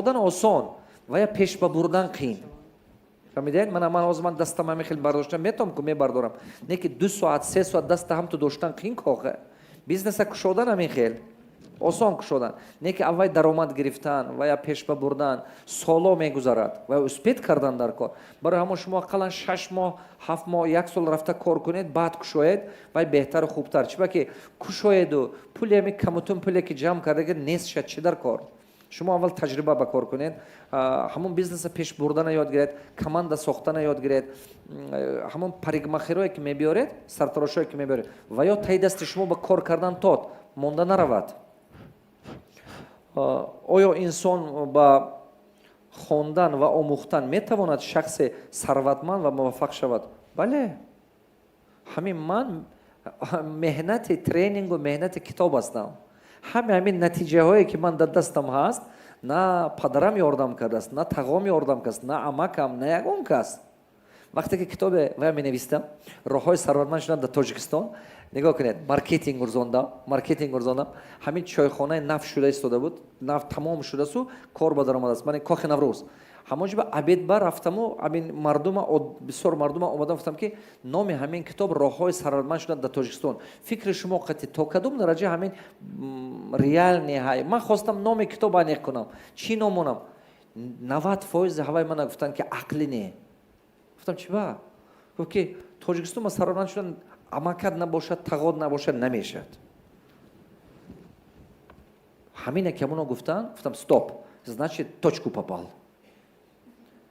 Кушодан осон, ва я пеш ба бурдан қиин. Фаҳмидед? Мана, ман ҳозир ман дастам ҳамин хел бардоштам, метавонам ку, мебардорам, не ки 2 соат, 3 соат даста ҳамту доштан қиин кохе. Бизнеса кушодан ҳамин хел осон кушодан, не ки аввай даромад гирифтан ва я пеш ба бурдан соло мегузарад ва успеть кардан дар кор. Барои ҳамон шумо ақаллан 6 моҳ, 7 моҳ, як сол рафта кор кунед, баъд кушоед, вай беҳтару хубтар. Чиба ки кушоеду пули ҳами камутун пуле ки ҷамъ кардаги нест шад, чӣ дар кор? Шумо аввал таҷриба ба кор кунед, ҳамон бизнеса пеш бурдана ёд гиред, команда сохтана ёд гиред, ҳамон парикмахерое ки мебиёред, сартарошое ки мебиёред, ва ё таи дасти шумо ба кор кардан тод монда наравад. Оё инсон ба хондан ва омӯхтан метавонад шахси сарватманд ва муваффақ шавад? Бале, ҳамин ман меҳнати тренингу меҳнати китоб ҳастам. Ҳаме ҳамин натиҷаҳое ки ман дар дастам ҳаст, на падарам ёрдам кардааст, на тағом ёрдам кардааст, на амакам, на ягон кас. Вақте ки китобе вая менавистам, «Роҳҳои сарватманд шудан дар Тоҷикистон», нигоҳ кунед, маркетинг гурзондам, маркетинг гурзондам. Ҳамин чойхонаи нав шуда истода буд, нав тамом шудасу кор ба даромадааст, ман Кохи Наврӯз, ҳамон ҷо ба обед ба рафтаму ҳамин мардума, бисёр мардума омадам, гуфтам ки номи ҳамин китоб «Роҳҳои сарватманд шудан дар Тоҷикистон». Фикри шумо қати то кадом дараҷа ҳамин реальный ҳай? Ман хостам номи китоб аниқ кунам, чӣ номонам. 90% ҳаваи мана гуфтанд ки ақлӣ не. Гуфтам: «Чӣ ба?» Гуфт ки Тоҷикистон ба сарватманд шудан амакат набошад, тағод набошад, намешавад. Ҳамине ки ҳамоно гуфтанд, гуфтам: «Стоп, значит, точку попал».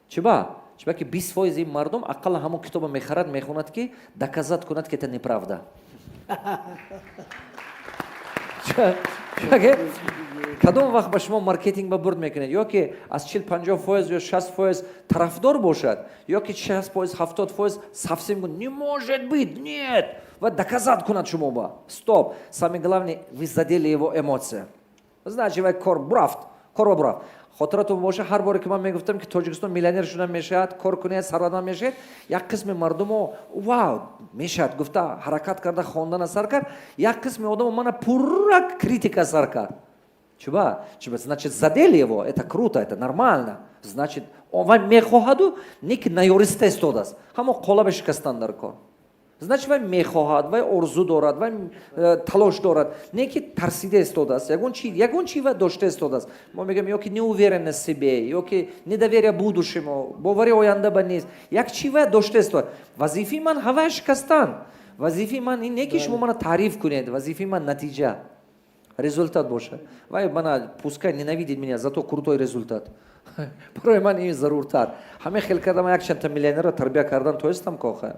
Чиба? Чиба ки 20% ин мардум ақалла ҳамон китобо мехарад, мехонад, ки доказать кунад, ки это неправда. Чиба кадом вақт ба шумо маркетинг ба бурд мекунед, ё ки аз 40-50% ё 60% тарафдор бошад, ё ки 60%, 70% совсем не может быть, нет, ва доказать кунад шумо ба. Стоп, самое главное, вы задели его эмоция, значит, вай кор бурафт, кор ба бурафт. Хотиратон боша, ҳар боре ки ман мегуфтам, ки Тоҷикистон миллионер шуда мешавад, кор кунед, сарватманд мешавед, як қисми мардумо «Вау, мешавад» гуфта, ҳаракат карда, хондана сар кард, як қисми одамо мана пурра критика сар кард. Чуба? Чуба? Значит, задели его, это круто, это нормально. Значит, вай мехоҳаду, не ки наёриста истодааст. Ҳамо қолаба шикастан дар кор. Значит, вай мехоҳад, вай орзу дорад, вай талош дорад, не ки тарсида истодааст, ягон чи вай дошта истодааст. Мо мегӯем, ё ки неуверенность в себе, ё ки недоверие будущему, бовари оянда ба нест. Як чи вай дошта истодааст. Вазифаи ман ҳавай шикастан. Вазифаи ман ин не ки шумо мана таъриф кунед, вазифаи ман натиҷа, результат бошад. Вай мана пускай ненавидит меня, зато крутой результат. Барои ман ин заруртар. Ҳамин хел кардам, якчандта миллионерро тарбия кардан тоистам коха.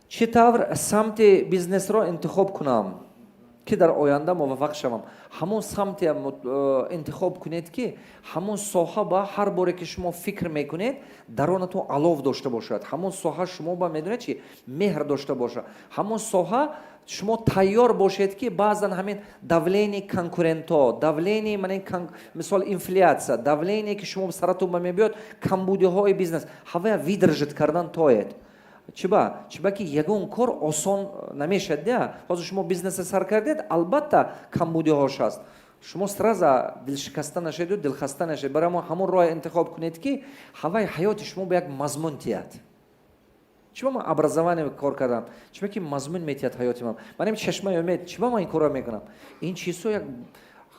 Чӣ тавр самти бизнесро интихоб кунам, ки дар оянда муваффақ шавам? Ҳамон самте интихоб кунед, ки ҳамон соҳа ба ҳар боре ки шумо фикр мекунед, даронатон алов дошта бошад, ҳамон соҳа шумо ба, медонед чи, меҳр дошта бошад, ҳамон соҳа шумо тайёр бошед, ки баъзан ҳамин давление конкурентҳо, давление, мана, мисол, инфляция, давление ки шумо саратон ба мебиёд, камбудиҳои бизнес, ҳавая выдержать кардан тоед. Чиба? Чиба ки ягон кор осон намешавад да. Ҳозир шумо бизнеса сар кардед, албатта, камбудиҳош ҳаст. Шумо сразу дилшикаста нашаведу дилхаста нашавед. Барои мо ҳамон роҳе интихоб кунед, ки ҳаваи ҳаёти шумо ба як мазмун тиҳад. Чиба ман образование кор кардам? Чиба ки мазмун метиҳад ҳаёти ман. Ман ин Чашмаи умед, чиба ман ин корро мекунам? Ин чизҳо як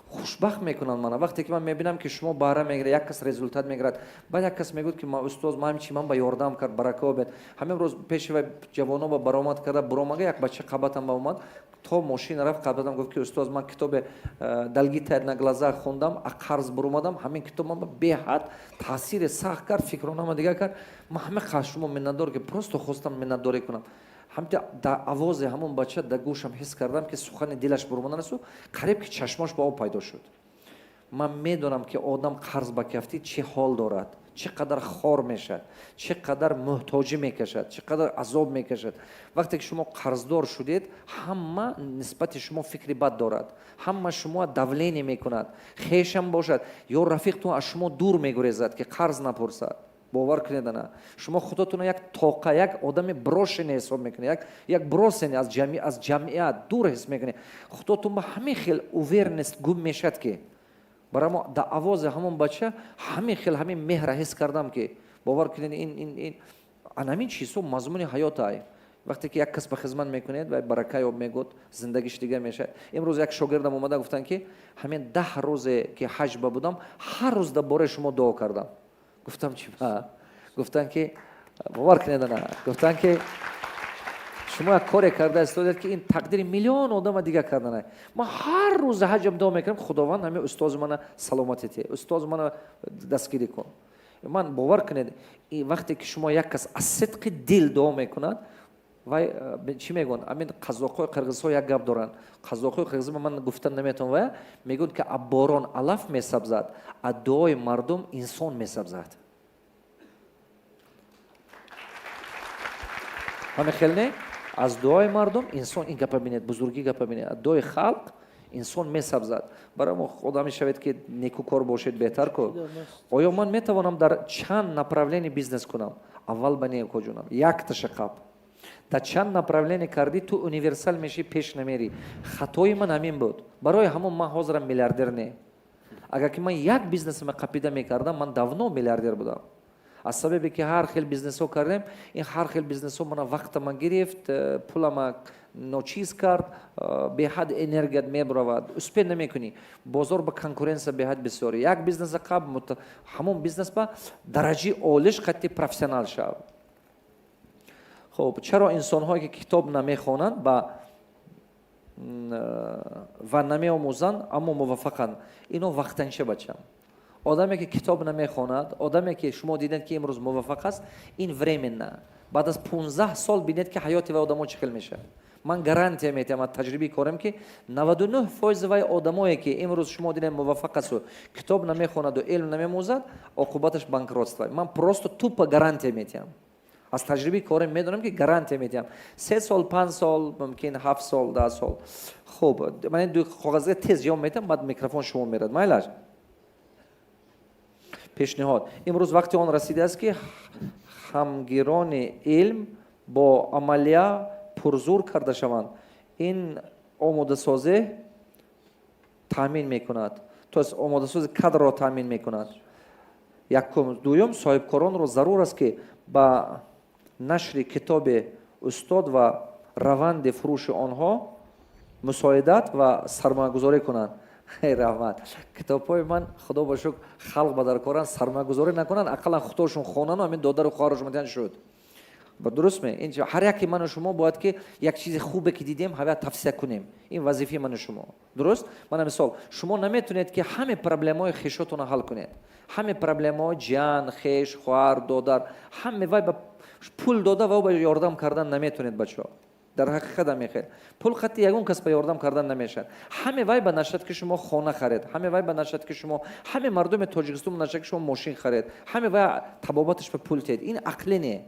хушбахт мекунанд мана. Вақте ки ман мебинам, ки шумо баҳра мегиред, як кас результат мегирад, баъд як кас мегӯяд, ки устоз, ман чи, ман ба ёрдам кард, барака обед. Ҳамин рӯз пеши вай ҷавоно ба баромад карда буромага, як бача қабатам ба омад, то мошина рафт, қабатам гуфт, ки устоз, ман китобе «Долги тают на глазах» хондам, а қарз буромадам. Ҳамин китоб ман беҳад таъсири сахт кард, фикронама дигар кард. Ман ҳама шумо миннатдор, ки просто хостам миннатдорӣ кунам. Ҳамта дар овози ҳамон бача дар гӯшам ҳис кардам, ки сухани дилаш буромаданасу қариб ки чашмош ба об пайдо шуд. Ман медонам, ки одам қарз ба кафтӣ чӣ ҳол дорад, чӣ қадар хор мешавад, чӣ қадар муҳтоҷӣ мекашад, чӣ қадар азоб мекашад. Вақте ки шумо қарздор шудед, ҳама нисбати шумо фикри бад дорад, ҳама шумо давление мекунад, хешам бошад ё рафиқтон, аз шумо дур мегурезад, ки қарз напурсад. Бовар кунед, ана шумо худотонро як тоқа, як одами брошенный ҳисоб мекунед, як брошенный, аз ҷамъият дур ҳис мекунед. Худотон ба ҳамин хел уверенность гум мешавад, ки Барамо дар овози ҳамон бача ҳамин хел, ҳамин меҳра ҳис кардам, ки бовар кунед, ин анамин чизҳо мазмуни ҳаётай. Вақте ки як кас ба хизмат мекунед, ва барака ёб мегӯд, зиндагиш дигар мешавад. Имрӯз як шогирдам омада гуфтанд, ки ҳамин 10 рӯзе ки ҳаҷ ба будам, ҳар рӯз дар бораи шумо дуо кардам. Гуфтам: «Чи?» Гуфтанд, ки бовар кунед, ана гуфтанд, ки шумо як коре карда истодед, ки ин тақдири миллион одама дигар кардана. Ман ҳар рӯз ҳаҷам дуо мекардам: «Худованд, ҳамин устози мана саломатӣ те, устози мана дастгирӣ кун». Ман, бовар кунед, вақте ки шумо як кас аз сидқи дил дуо мекунад, вай чӣ мегӯянд, ҳамин қазоқҳои, қирғизҳо як гап доранд, қазоқҳои қирғиз, ман гуфтан наметавонам, вая мегӯянд, ки а борон алаф месабзад, а дуои мардум инсон месабзад. Ҳаме хел не? Аз дуои мардум инсон, ин гапа бинед, бузургӣ гапа бинед, аз дуои халқ инсон месабзад. Барои мо одам мешавед, ки некукор бошед, беҳтар ку. Оё ман метавонам дар чанд направление бизнес кунам? Аввал ба некоҷунам, якташа қаб. Дар чанд направление кардӣ, ту универсал мешӣ, пеш намерӣ. Хатои ман ҳамин буд, барои ҳамон ман ҳозирам миллиардер не. Агар ки ман як бизнесама қапида мекардам, ман давно миллиардер будам. Аз сабабе ки ҳар хел бизнесҳо кардем, ин ҳар хел бизнесҳо мана вақтама гирифт, пулама ночиз кард, беҳад энергият мебуравад, успеть намекунӣ. Бозор ба конкуренция беҳад бисёре. Як бизнеса қаб, ҳамон бизнес ба дараҷаи олиш қатти профессионал шав. Хуб, чаро инсонҳое, ки китоб намехонанд ва намеомӯзанд, аммо муваффақанд? Ино вақтанча, бачам. Одаме, ки китоб намехонад, одаме, ки шумо дидед, ки имрӯз муваффақ аст, ин временно. Баъд аз 15 сол бинед, ки ҳаёти вай одамо чӣ хел мешавад. Ман гарантия метиҳам аз таҷрибаи корам, ки 99 фоизи вай одамое, ки имрӯз шумо дидем муваффақ асту китоб намехонаду илм намемӯзад, оқубаташ банкротство. Ман просто тупо гарантия метиҳам, аз таҷрибаи корам медонам, ки гарантия метиҳам: 3 сол, 5 сол, мумкин 7 сол, 10 сол. Хуб, ман ин ду коғазга тез ҷавоб метиҳам, баъд микрофон шумо мерад. Майлаш. Пешниҳод: имрӯз вақти он расидааст, ки ҳамгирони илм бо амалия пурзур карда шаванд. Ин омодасозӣ таъмин мекунад, то есть омодасози кадрро таъмин мекунад. Якум. Дуюм, соҳибкоронро зарур аст, ки ба нашри китоби устод ва раванди фурӯши онҳо мусоидат ва сармоягузорӣ кунанд. Раҳмат. Китобҳои ман, худо ба шукр, халқ ба даркоранд. Сармоягузорӣ накунанд, ақаллан худошон хонану ҳамин додару хоҳарашон матиан шуд. Дуруст ме? Ҳар яке ману шумо бояд, ки як чизи хубе ки дидем, ҳавя тавсия кунем. Ин вазифаи ману шумо, дуруст? Мана мисол, шумо наметавонед, ки ҳаме проблемаҳои хешотонро ҳал кунед, ҳаме проблемаҳои ҷан, хеш, хоҳар, додар, ҳаме вай ба пул дода ва ба ёрдам кардан наметавонед, бачаҳо. Дар ҳақиқат ҳамехел пул хатти ягон кас ба ёрдам кардан намешавад. Ҳаме вай ба нашад, ки шумо хона харед, ҳаме вай ба нашад, ки шумо, ҳаме мардуми Тоҷикистон нашад, ки шумо мошин харед, ҳаме вай табобаташ ба пул теед. Ин ақлӣ не.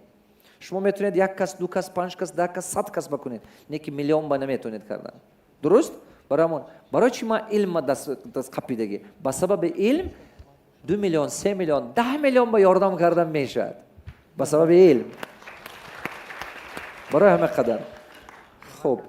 Шумо метавонед як кас, ду кас, панҷ кас, 10 кас, 100 кас бакунед, не ки миллион ба наметавонед кардан. Дуруст? Барои барои чи ман илма даст қапидагӣ? Ба сабаби илм 2 миллион, 3 миллион, 10 миллион ба ёрдам кардан мешавад, ба сабаби илм. Барои ҳама қадар. Хуб.